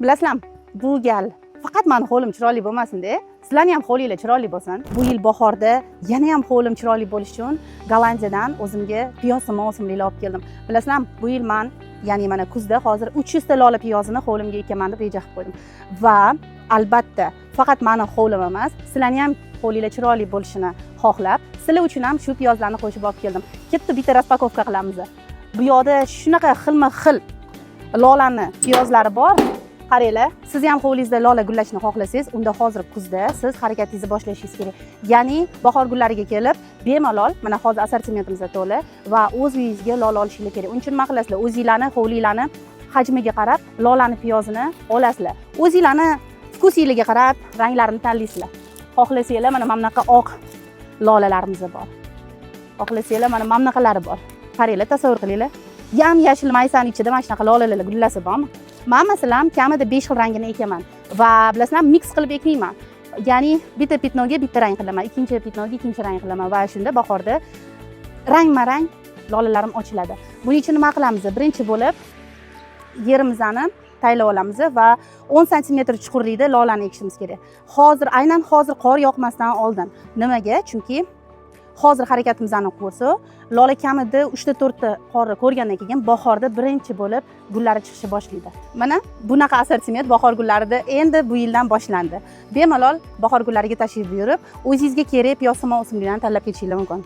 Bilasizlarmi, bu gal faqat mani hovlim chiroyli bo'lmasin-da, sizlarni ham hovlinglar chiroyli bo'lsin. Bu yil bahorda yana ham hovlim chiroyli bo'lishi uchun Gollandiyadan o'zimga piyoz o'simliklar olib keldim. Bilasizlarmi, bu yil man, ya'ni mana kuzda hozir 300 ta lola piyozini hovlimga ekaman deb reja qilib qo'ydim. Va albatta faqat mani hovlim emas, sizlarni ham hovlinglar chiroyli bo'lishini xohlab, sizlar uchun ham shu piyozlarni qo'shib olib keldim. Ketdi, bitta распаковка qilamiz. Bu yoqda shunaqa xilma-xil lolani piyozlari bor. Qaranglar, siz ham hovlingizda lola gullashini xohlasangiz, unda hozir kuzda siz harakatingizni boshlashingiz kerak. Ya'ni bahor gullariga kelib, bemalol mana hozir assortimentimizda to'la va o'z uyingizga lola olishingiz kerak. Uning uchun nima qilasizlar? O'zinglarni hovlinglarni hajmiga qarab lolani piyozini olasizlar. O'zinglarni вкус inglarga qarab ranglarini tanlaysizlar. Xohlasanglar, mana bunaqa oq lolalarimiz bor. Xohlasanglar, mana bunaqalari bor. Qaranglar, tasavvur qilinglar. Yam yashil maysani ichida mana shunaqa lolalar gullasa bormi? Man masalan kamida 5 xil rangini ekaman va bilasizlar, микс qilib ekmayman. Ya'ni bitta пятно ga bitta rang qilaman, ikkinchi пятно ga ikkinchi rang qilaman va shunda bahorda rangma-rang lolalarim ochiladi. Buning uchun nima qilamiz? Birinchi bo'lib yerimizni taylab olamiz va 10 santimetr chuqurlikda lolani ekishimiz kerak. Hozir, aynan hozir, qor yoqmasdan oldin. Nimaga? Chunki hozir harakatimizni ko'rsa, lola kamida 3 ta 4 ta qorni ko'rgandan keyin bahorda birinchi bo'lib gullari chiqishni boshlaydi. Mana bunaqa assortiment bahor gullarida endi bu yildan boshlandi. Bemalol bahor gullariga tashrif buyurib, o'zingizga kerak piyozsimon o'simliklarni tanlab ketishingiz mumkin.